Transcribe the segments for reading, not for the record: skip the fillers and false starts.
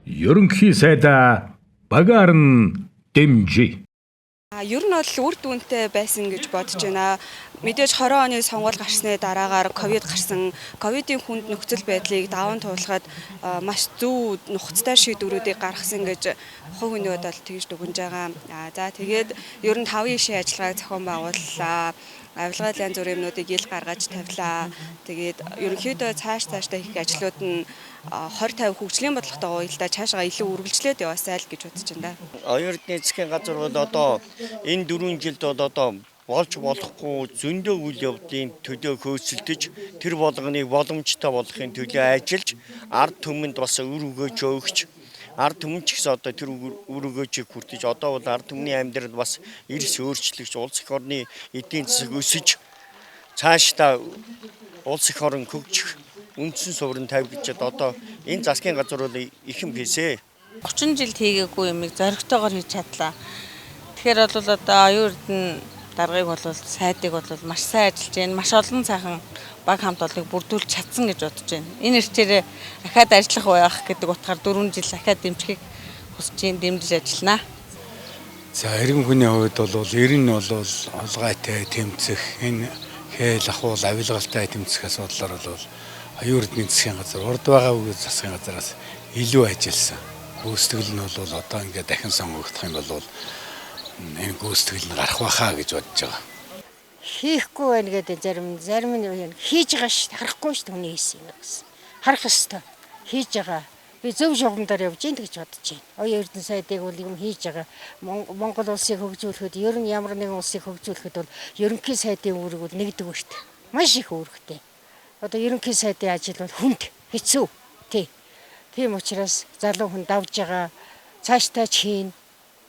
Ерөнхий сайдаа багаар нь дэмжиж. Ер нь бол үр дүнтэй байсан гэж бодож байна. Мэдээж 20 оны сонгуул гарсны дараагаар ковид гарсан. Ковидын хүнд нөхцөл байдлыг даван туулахад маш зөв нухацтай шийдвэрүүдийг гаргасан гэж хувь хүний хувьд бол тэгж дүгнэж байгаа. За, тэгээд ер нь 5 ишийн ажиллагааг зохион байгууллаа. Авилгын янз бүрийн юмнуудыг ил гаргаж тавилаа. Тэгээд ерөнхийдөө цаашдаа хийх ажлууд нь 20 50 хөгжлийн бодлоготойгоо уялдаа цаашаа илүү үргэлжлээд яваасай л гэж бодож байна да. Оюун Эрдэнэ засгийн газар бол одоо энэ 4 жилд бол одоо болж болохгүй зөндөө үйл явдлын төлөө хөөцөлдөж, тэр болгоныг боломжтой болгохын төлөө ажиллаж, ард түмэнд бас үр өгөөж өгч, ард түмэн ч гэсэн одоо тэр үр өгөөжийг хүртэж, одоо бол ард түмний амьдрал бас эрс өөрчлөгдөж, улс эх орны эдийн засаг өсөж, цаашдаа улс эх орон хөгжих үндсэн суурь тавигдчихэд одоо энэ засгийн газар бол ихэн пэсэ. 30 жилд хийгээгүй юмыг зоригтойгоор хийж чадлаа. Тэгэхээр бол одоо Оюун Эрдэнэ даргаыг бол, сайдыг бол маш сайн ажиллаж байна. Маш олон сайхан баг хамт олоныг бүрдүүлж чадсан гэж бодож байна. Энэ эрчээрээ ахаад ажиллах байх гэдэг утгаар 4 жил ахаад дэмжихийг хүсэж байна, дэмжиж ажиллана. За, иргэн хүний хувьд бол ер нь бол хулгайтай тэмцэх, энэ хээл ахуул авилгалтай тэмцэх асуудлаар бол Оюун Эрдэнэ засгийн газар урд байгаа үе засгийн газараас илүү ажилласан. Гүйцэтгэл нь бол одоо ингээд дахин сонгогдох юм бол энэ гүйцэтгэл нь гарах байхаа гэж бодож байгаа. Хийхгүй байна гэдэг зарим нь хийж байгаа шүү дээ. Харахгүй шүү дээ хүний хийсэн юм гэсэн. Харах ёстой. Хийж байгаа. Би зөв шугамдаар явж гин гэж бодож байна. Оюун Эрдэнэ сайдыг бол юм хийж байгаа. Монгол улсыг хөгжүүлэхэд, ер нь ямар нэгэн улсыг хөгжүүлэхэд бол ерөнхий сайдын үүрэг бол нэгдүгээрт. Маш их үүрэгтэй. Одоо ерөнхий сайдын ажил бол хүнд, хэцүү. Тий. Тийм учраас залуу хүн давж байгаа, цаашдаа ч хийн,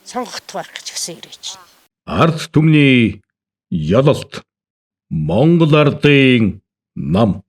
сонгогдох байх гэж хүсэн ирэж байна. Ард түмний ялалт. Монгол ардын нам.